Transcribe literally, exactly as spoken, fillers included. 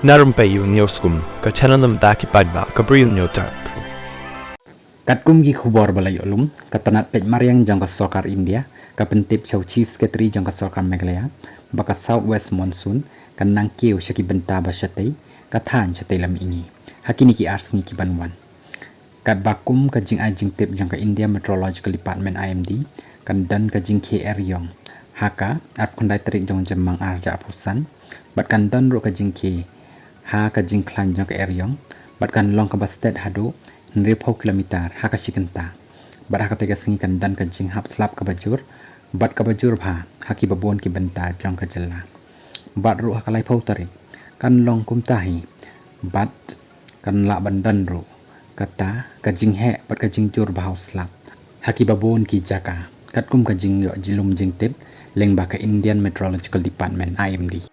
Na rympei ïa u News Kum, ka channel na bynta ki paidbah ka Bri u Hynñiewtrep. Katkum ki khubor ba la ïoh lum, ka tnat peit mariang jong ka sorkar India ka pyntip sha u Chief Secretary jong ka sorkar Meghalaya ba ka South West Monsoon kan nang kiew sha ki bynta ba shatei, ka thaiñ shatei lam ingi ha kine ki ar sngi ki ban wan. Katba kum ka jingai jingtip jong ka India Meteorological Department, I M D, kan don ka jingkhie eriong ha ka arphew khyndai tarik jong Jymmang ar hajar arphew san, bad kan don ruh ka jingkhie ha ka jingkhlaiñ jong ka eriong, bad kan long kaba stet haduh hynriewphew kilometer ha ka shi kynta. Bad ha katei ka sngi kan don ka jinghap slap kaba jur bad kaba jur bha ha kiba bun ki bynta jong ka jylla. Bad ruh ha ka laiphew tarik kan long kumta hi, bad kan lah ban don ruh kata ka jingheh bad ka jingjur bha u slap ha kiba bun ki jaka, katkum ka jingïoh jingïalum jingtip lyngba ka Indian Meteorological Department, I M D.